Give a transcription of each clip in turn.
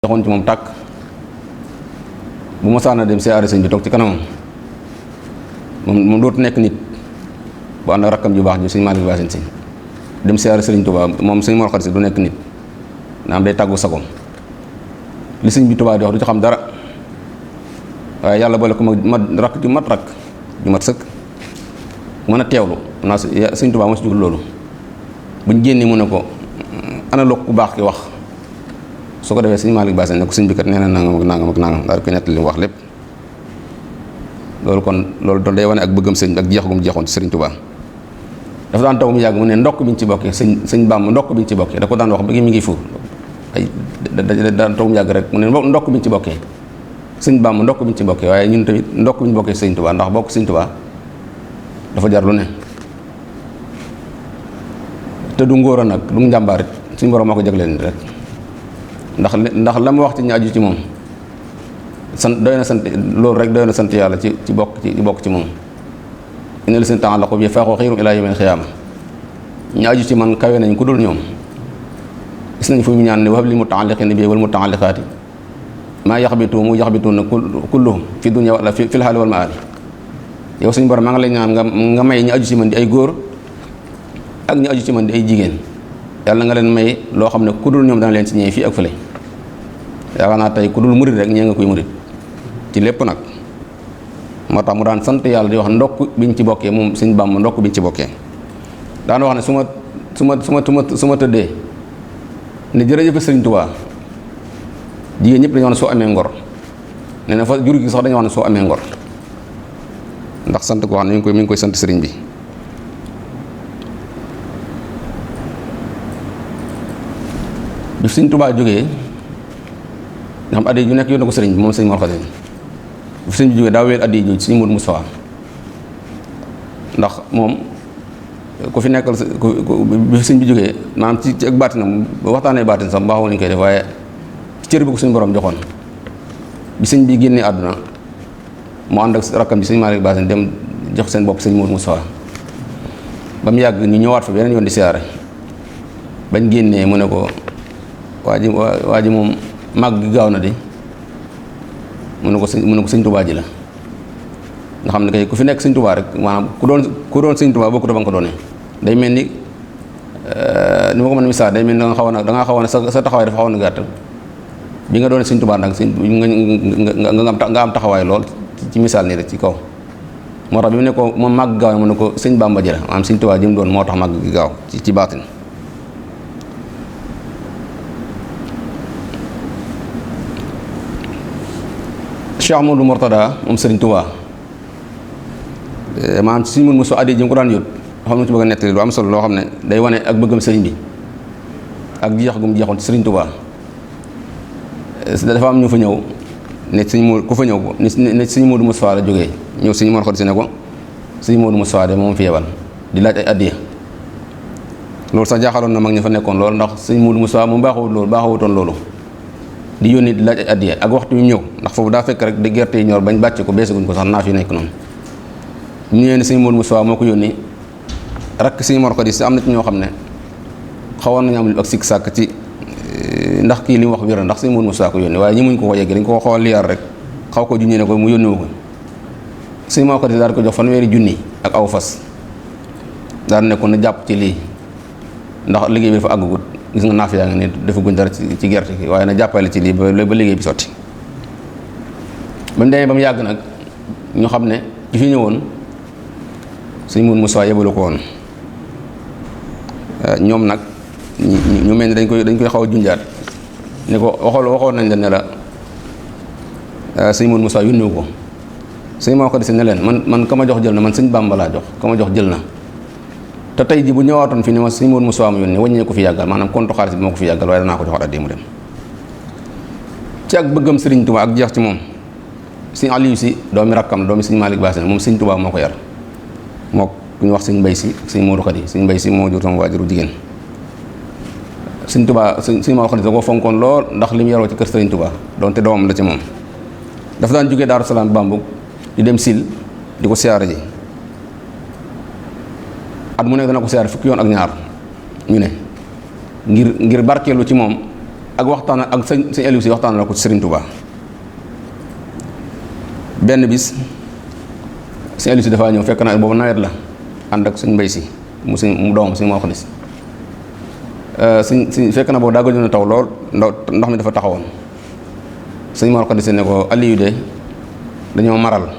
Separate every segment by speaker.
Speaker 1: joxoon ci moom tàkk bu ma saana dem siyaare sëñ bi toog ci kanamam moom dootu nekk nit bu ànd ak rakkam ju baax ji sëñ Malick Bassine si dem siyaare sëriñ Touba moom sëñ Mor Khady si du nekk nit naam day tàggu sagoom li sëñ bi Touba di wax du ci xam dara waaye yàlla boole ko ma rakk ju mat sëkk mën a teewlu naa sëñ Touba moo si jugul loolu buñ génnee mu ne ko ana lokk ku baax ki wax su ko defee sëñ Malick Bassine ne ko sëñ bi kat nee na nangam ak nangam ak nangam daal di koy nettali li mu wax lépp loolu kon loolu doon day wane ak bëggam sëñ ak jeex gu mu jeexoon ci sëriñ Touba dafa daan taw mu yàgg mu ne ndokk bi ñu ci bokkee sëñ Bàmba ndokk bi ñu ci bokkee da ko daan wax ba mi ngi fu ay daan taw mu yàgg rek mu ne ndokk bi ñu ci bokkee sëñ Bàmba ndokk bi ñu ci bokkee waaye ñun tamit ndokk bi ñu bokkee sëñ Touba ndax bokk sëñ Touba dafa jar lu ne te du ngóor a nag du njàmbaarit suñu borom moo ko jagleen rek ndax la mu wax ci ñu aju ci moom doy na sant loolu rek doy na sant yàlla ci bokk ci moom ina la seen ta'allaqu bi faaxoo xiirum ilaa yawmil xiyaama ñu aju ci man kawe nañ ku dul ñoom gis nañ fu mu ñaan ne wahab lil muta'alliqiina bi wal muta'alliqaati maa yaxbituuna kulluhum fi dunya wala fi l haali wal maali yow suñu borom maa ngi lay ñaan nga may ñu aju ci man di ay góor ak ñu aju ci man di ay jigéen yàlla nga leen may loo xam ne ku dul ñoom dana leen ci ñëwee fii ak fële yaakaar naa tey ku dul murit rek ñee nga koy murit ci lépp nag moo tax mu daan sant yàlla di wax ndokk biñ ci bokkee moom Sëñ Bàmba ndokk biñ ci bokkee daan wax ne su ma tëddee ne jërëjëf Sëriñ Tuubaa jigéen ñëpp dañu wax ne soo amee ngor nee na fa jur gi sax dañu wax ne soo amee ngor ndax sant ko wax ne mi ngi koy sant sëriñ bi bi Sëñ Touba jógee nga xam addi ju nekk yónnee ko sëriñ bi moom sëñ Mor Khady bi sëñ bi jógee daa wéyal addi jooju sëñ Modou Moustapha ndax moom ku fi nekkal bi sëñ bi jógee maanaam ci ak baatinam waxtaanee baatin sax baaxoo nañu koy def waaye ci cër bi ko suñu borom joxoon bi sëñ bi génnee àdduna mu ànd ak rakkam bi sëñ Malick Bassine dem jox seen bopp sëñ Modou Moustapha ba mu yàgg ñu ñëwaat fa beneen yoon di siyaare bañ génnee mu ne ko waa ji moom màgg gi gaaw na di mu ne ko sëñ Touba ji la nga xam ne kay ku fi nekk sëñ Touba rek maanaam ku doon sëñ Touba bokkut ba nga ko doonee day mel ni ni ma ko mën a misaal day mel ni da nga xawoon sa taxawaay dafa xawoon na gàtt bi nga doonee sëñ Touba nag nga am taxawaay lool ci misaal nii rek ci kaw moo tax bi mu ne ko moom màgg gaaw mu ne ko sëñ Bàmba ji la maanaam sëñ Touba ji mu doon moo tax màgg gi gaaw ci baatin Cheikh Amadou Mourtada moom Serigne Touba maanaam ci suñu mën mosu addi ji mu ko daan yót xam na ci bëgg a nettali lu am solo loo xam ne day wane ak bëggam sëriñ bi ak jeex gu mu jeexoon ci Serigne Touba dafa am ñu fa ñëw ne suñu ku fa ñëw ko ne suñu Modou Moustapha la jógee ñëw suñu Mor Khady si ne ko suñu Modou Moustapha de moom fi yebal di laaj ay addiya loolu sax jaaxaloon na mag ñi fa nekkoon loolu ndax suñu Modou Moustapha moom baaxawutoon loolu di yónni di laaj ay addiya ak waxtu yu ñëw ndax foofu daa fekk rek di gerte yi ñor bañ bàcc ko beesaguñ ko sax naaf yi nekk noonu ñu ñëwee ne sëñ Modou Moustapha moo ko yónni rakk sëñ Mor Khady si am na ci ñoo xam ne xawoon nañu am ak sikk sàkk ci ndax kii li mu wax wér ndax sëñ Modou Moustapha ko yónni waaye ñi muñ ko yegg dañ ko xaw a liyaar rek xaw ko junñee ne ko mu yónni wu ko sëñ Mor Khady daal ko jox fanweeri junni ak aw fas daal ne ko na jàpp ci lii ndax liggéey bi dafa àggugut gis nga naaf yaa ngi ne defaguñ dara ci gerte gi waaye na jàppale ci lii ba liggéey bi sotti ba mu demee ba mu yàgg nag ñu xam ne ki fi ñëwoon sëñ Modou Moustapha yebalu ko woon ñoom nag ñu mel ni dañ koy xaw a junjaat ne ko waxoon nañ la ne la sëñ Modou Moustapha yónniwu ko sëñ moo ko dese ne leen man ka ma jox jël na man sëñ Bàmba laa jox ka ma jox jël na te tey ji bu ñëwaatoon fi ne ma sëñ Modou Moustapha mu yónni wàññee ko fi yàggal maanaam compte xaalis bi moo ko fi yàggal waaye danaa ko joxaat addi mu dem ci ak bëggam Sëriñ Touba ak jeex ci moom sëñ Aliou si doomi rakkam doomi sëñ Malick Bassine moom sëñ Touba moo ko yar moo ku ñu wax sëñ Mbay si ak sëñ Modou Khady sëñ Mbay si moo jur sama waajuru jigéen sëñ Touba sëñ Modou Khady da ko fonkoon lool ndax li mu yaroo ci kër Sëriñ Touba donte doomam la ci moom dafa daan jógee Daaru Salaam Bambug di dem Sil di ko siyaare ji at mu nekk dana ko siyaare fukki yoon ak ñaar ñu ne ngir barkeelu ci moom ak waxtaan ak sëñ Aliou si waxtaan la ko ci Serigne Touba. benn bis sëñ Aliou si dafaa ñëw fekk na boobu nawet la ànd ak suñ mbay si mu doomam suñ moo xadis suñ fekk na boobu daa gëjoon a taw lool ndox mi dafa taxawoon suñ moo xadis ne ko Aliou de dañoo maral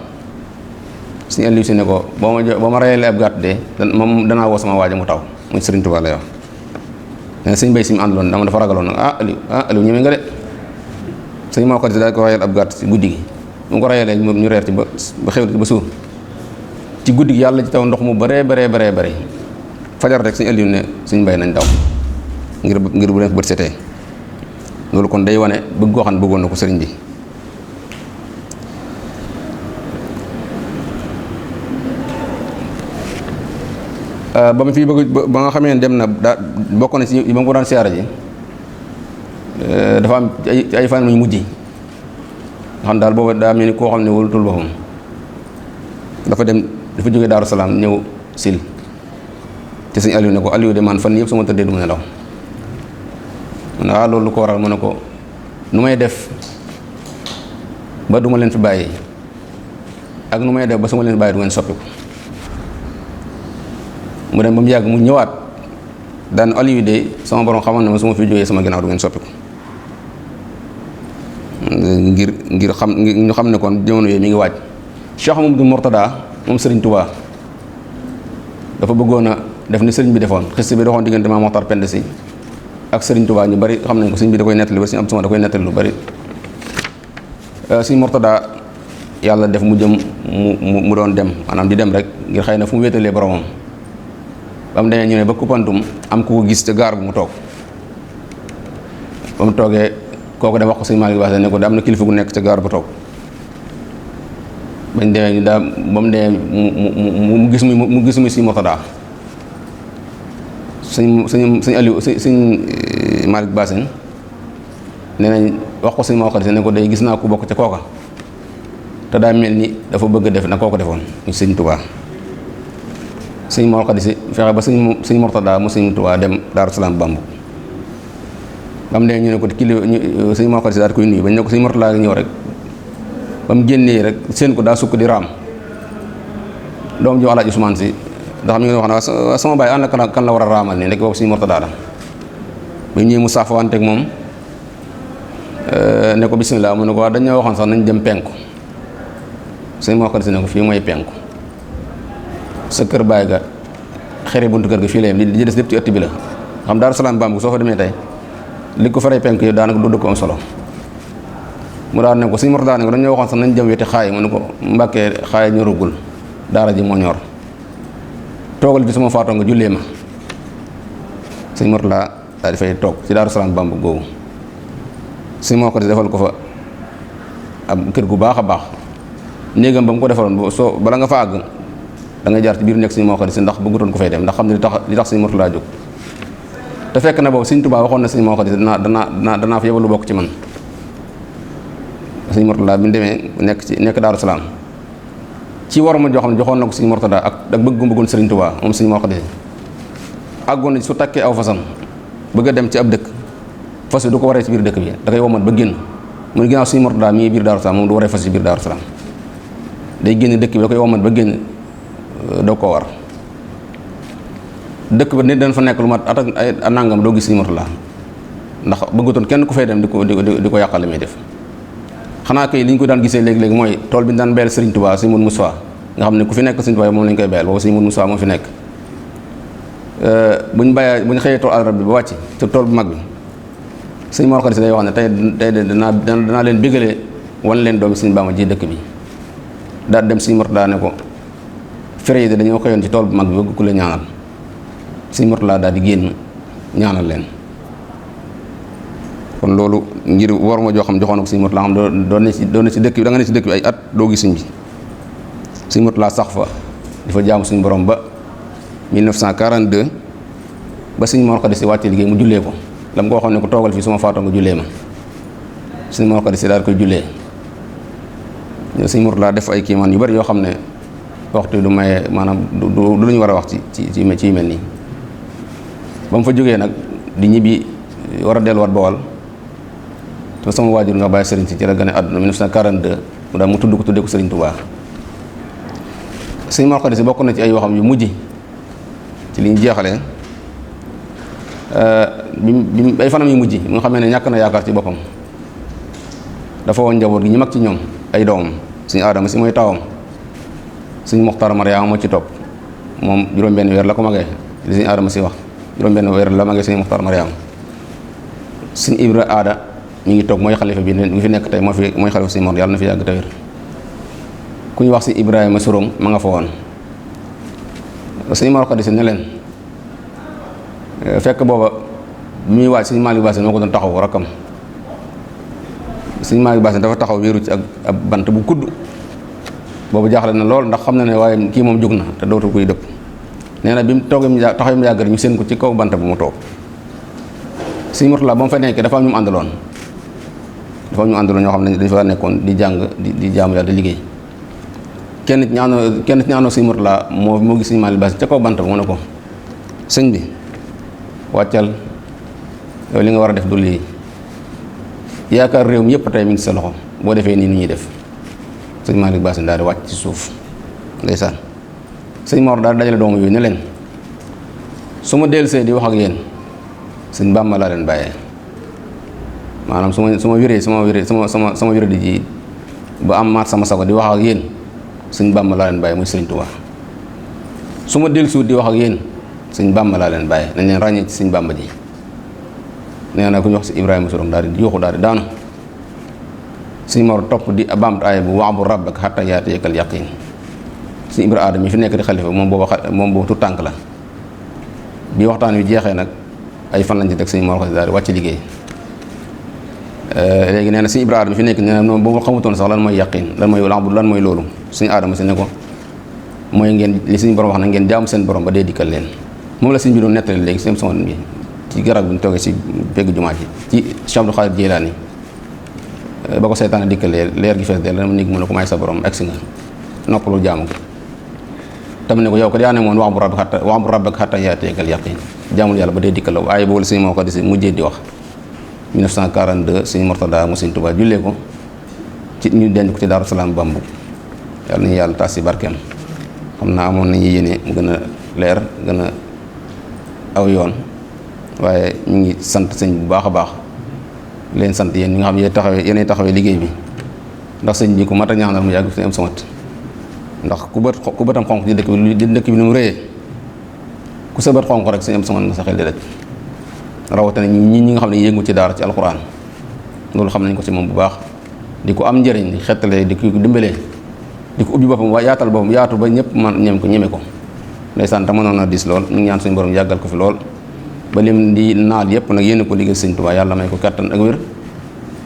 Speaker 1: suñ Aliou si ne ko boo ma rayee ab gàtt de moom danaa woo sama waaja mu taw muy Serigne Touba lay wax ne suñ mbay si mu àndaloon dama dafa ragaloon nag Aliou ñeme nga de suñ moo xadis daal ko rayal ab gàtt si guddi gi mu ko rayalee ñu reer ci ba xew ci ba suur ci guddi gi yàlla ci taw ndox mu bare fajar rek suñu Aliou ne suñ mbay nañ daw ngir bu leen bët setee loolu kon day wane bëgg goo xam ne bëggoon na ko sëriñ bi. ba mu fii ba nga xamee dem na daa bokk na ci ba mu ko daan siyaara ji dafa am ay fan yu mujj xam daal booba daa mel ni koo xam ne wóolutul boppam dafa jógee Daaru Salaam ñëw sil te sëñ Aliou ne ko Aliou de man fan yëpp sama tëddee du ma nelaw mu ne loolu lu ko waral mu ne ko nu may def ba du ma leen fi bàyyi ak nu may def ba su ma leen bàyyi du ngeen soppiku mu dem ba mu yàgg mu ñëwaat daan Aliou de sama borom xamal na ma su ma fi jógee sama ginnaaw du ngeen soppiku ngir ñu xam ne kon jamono yooyu mi ngi waaj Cheikh Mamadou Mourtada moom Serigne Touba dafa bëggoon a def ni Serigne bi defoon xiste bi doxoon diggante Maam Moxtar Pend Si ak Serigne Touba ñu bari xam nañ ko Serigne bi da koy nettali ba Serigne Abdou Samad da koy nettali lu bari Serigne Mourtada yàlla def mu jëm mu doon dem maanaam di dem rek ngir xëy na fu mu wéetalee boromam ba mu demee ñu ne ba Koupantoum am ku ko gis ca gaar bu mu toog ba mu toogee kooku dem wax ko sëñ Malick Basse ne ko da am na kilifa gu nekk ca gaar ba toog bañ demee daa ba mu demee mu gis muy sëñ Mourtada sëñ Aliou sëñ Malick Basse nee nañ wax ko sëñ Mor Khady ne ko day gis naa ku bokk ca kooka te daa mel ni dafa bëgg a def na kooka defoon muy sëñ Touba sëñ Mor Khady fexe ba sëñ Mourtada mu sëñ Touba dem Daaru Salaam Bambu ba mu demee ñu ne ko kilifa sëñ Mor Khady daal koy nuyu bañ ne ko sëñ Mourtada ñëw rek ba mu génnee rek seen ko daa sukk di raam doom ji Alaaji Usmaan Si ndax mi ngi wax ne sama baay ànd kan la war a raamal nii rek boobu sëñ Mourtada la ba ñëwee mu saafawante ak moom ne ko bisimilah mu ne ko waaw dañoo waxoon sax nañ dem penku sëñ Mor Khady ne ko fii mooy penku sa kër baay ga xere buntu kër ga fii la yem li des lépp ci ëtt bi la xam Daaru Salaam Bambu soo fa demee tey li ko faree penku yow daanaka du dëkk am solo mu daal ne ko sëñ Mourtada ne ko dañoo waxoon sax nañ jëm weti xaay mu ne ko mbàkkee xaay ñorugul daara ji moo ñor toogal bi sama faatoo nga jullee ma sëñ Mourtada daal di fay toog ci Daaru Salaam Bambu googu sëñ Mor Khady defal ko fa ab kër gu baax a baax néegam ba mu ko defaloon soo bala nga fa àgg da ngay jaar ci biir nekk sëñ Mor Khady si ndax bëggutoon ko fay dem ndax xam ne li tax sëñ Mourtada jóg te fekk na boobu sëñ Touba waxoon na sëñ Mor Khady danaa fa yebal lu bokk ci man sëñ Mourtada bi mu demee nekk Daaru Salaam ci war ma joo xam ne joxoon na ko sëñ Mourtada ak bëggoon sëriñ Touba moom sëñ Mor Khady àggoon na su takkee aw fasam bëgg a dem ci ab dëkk fas bi du ko waree ci biir dëkk bi da koy womat ba génn mu ne ginnaaw sëñ Mourtada mi ngi biir Daaru Salaam moom du waree fas ci biir Daaru Salaam day génn dëkk bi da koy womat ba génn doo ko war dëkk ba nit dañ fa nekk lu mat at ak ay nangam doo gis sëñ Mourtada ndax bëggatoon kenn ku fay dem di ko yàqal li muy def xanaa kay li ñu ko daan gisee léegi-léegi mooy tool bi ñu daan bayal Serigne Touba sëñ Modou Moussa nga xam ne ku fi nekk Serigne Touba moom lañ koy bayal boobu sëñ Modou Moussa moo fi nekk bu ñu xëyee tool àllarba bi ba wàcc te tool bu mag bi sëñ Mor Khady si day wax ne tey de danaa leen bégalee wan leen doomi sëñ Bamba ji dëkk bi daal dem sëñ Mourtada ne ko fere yi de dañoo xëyoon ci tool bu mag bi bëgg ku leen ñaanal sëñ Mourtada daal di génn ñaanal leen kon loolu ngir war ma joo xam joxoon na ko sëñ Mourtada xam doon na ci dëkk bi da nga ne ci dëkk bi ay at doo gis sëñ bi sëñ Mourtada sax fa di fa jaamu suñu borom ba 1942 ba sëñ Mor Khady si wàcce liggéey mu jullee ko la mu ko waxoon ne ko toogal fii suma faatoo nga jullee ma sëñ Mor Khady si daal koy jullee sëñ Mourtada def ay kiimaan yu bari yoo xam ne waxtu du maye maanaam du lu ñu war a wax ci mel nii ba mu fa jógee nag di ñibbi war a delluwaat Bawol te sama waajur nga bàyyi Serigne si ci la gane àdduna 1942 mu daal mu tuddee ko Serigne Touba. sëñ Mor Khady Sy bokk na ci ay waxam yu mujj ci li ñu jeexalee bi ay fanam yu mujj bi nga xamee ne ñàkk na yaakaar ci boppam dafa woon njaboot gi ñu mag ci ñoom ay doomam suñu Adama si mooy tawam suñu Moxtaar Mariama moo ci topp moom juróom-benn weer la ko magee li suñu Adama si wax juróom-benn weer la magee suñu Moxtaar Mariama suñu Ibra Aada mi ngi toog mooy xalifa bi mi fi nekk tey mooy xalifa suñu Mor yàlla na fi yàgg te wér ku ñu wax si Ibrahima Sorong ma nga fa woon suñu Mor Khady Sy ne leen fekk booba muy waaj suñu Malick Bassine moo ko doon taxaw rakkam suñu Malick Bassine dafa taxaw wéeru ci ak ab bant bu kudd boobu jaaxle na lool ndax xam na ne waaye kii moom jóg na te dootu kuy dëpp nee na bi mu toogee taxaw mu yàgg ñu seen ko ci kaw bant bu mu toog suñu Murtala ba mu fa nekkee dafa am ñu mu àndaloon ñoo xam ne dañu fa nekkoon di jàng di jaamu yàlla di liggéey kenn ci ñaanoo suñu Murtala moo gis suñu Malick Bassine ca kaw bant ba mu ne ko sëñ bi wàccal yow li nga war a def du lii yaakaar réew mi yëpp tey mi ngi sa loxo boo defee nii ni ñuy def sëñ Malick Bassine daal di wàcc ci suuf ndeysaan sëñ Mor daal dajale doomu yooyu ne leen su ma dellusee di wax ak yéen sëñ Bàmba laa leen bàyyee maanaam su ma wéree sama wéré di ji ba am maat sama sago di wax ak yéen sëñ Bàmba laa leen bàyyee muy sëñ Tuubaa su ma dellusiwut di wax ak yéen sëñ Bàmba laa leen bàyyee nañ leen ràññee ci sëñ Bàmba ji nee na ku ñu wax si Ibrahima Sorong daal di yuuxu daal di daanu sëñ Mor topp di baamtu aaya bu wa'bud rabbaka hattaa ya'tiyakal yaqiin sëñ Ibra Aadama mi fi nekk di xalifa moom boobu tu tànk la bi waxtaan wi jeexee nag ay fan lañ ci teg sëñ Mor Khady daal di wàcc liggéey léegi nee na sëñ Ibra Aadama mi fi nekk nee na boobu xamutoon sax lan mooy yaqiin lan mooy loolu sëñ Aadama si ne ko mooy ngeen li suñu borom wax na ngeen jaamu seen borom ba dee dikkal leen moom la sëñ bi doon nettali léegi seen son bi ci garab bi ñu toogee si pegg jumaa ji ci Cheikh Abdou Khadir Jilaani ba ko seytaane dikkalee leer gi fees dell dama néeg mu ne ko may sa borom egsi nga noppalu jaamu ko tam ne ko yow ko yaa ne moon wa'bud rabbaka hattaa ya'tiyakal yaqiin jaamul yàlla ba dee dikkal la waaye boobu la sëñ Mor Khady Sy mujjee di wax 1942 sëñ Murtada mu sëñ Tuubaa jullee ko ci ñu denc ko ci Daaru Salaam Bambu yàlla nañu yàlla taas si barkeem xam naa amoon nañu yéene mu gën a leer gën a aw yoon waaye ñu ngi sant sëñ bu baax a baax leen sant yéen ñi nga xam ne yéenay taxawee liggéey bi ndax sëñ bi ku mat a ñaanal mu yàgg fi am samat ndax ku bëtam xonq ci dëkk bi nu mu rëyee ku sa bët xonq rek sëñ am samat nga sa xel di daj rawatina ñi nga xam ne yëngu ci daara ci alxuraan loolu xam nañ ko ci moom bu baax di ko am njëriñ di xettalee di ko dimbalee di ko ubbi boppam waaye yaatal boppam yaatu ba ñëpp man ñeme ko ndeysaan te mënoon na diis lool ñu ngi ñaan suñu borom yàggal ko fi lool ba lim di naal yëpp nag yéen ko liggéey sëñ Tuubaa yàlla may ko kattan ak wér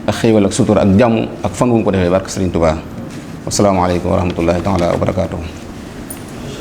Speaker 1: ak xéewal ak sutura ak jàmm ak fan wu mu ko defee barke sëriñ Tuubaa wasalaamaaleykum wa rahmatullahi taala wa barakaatuhu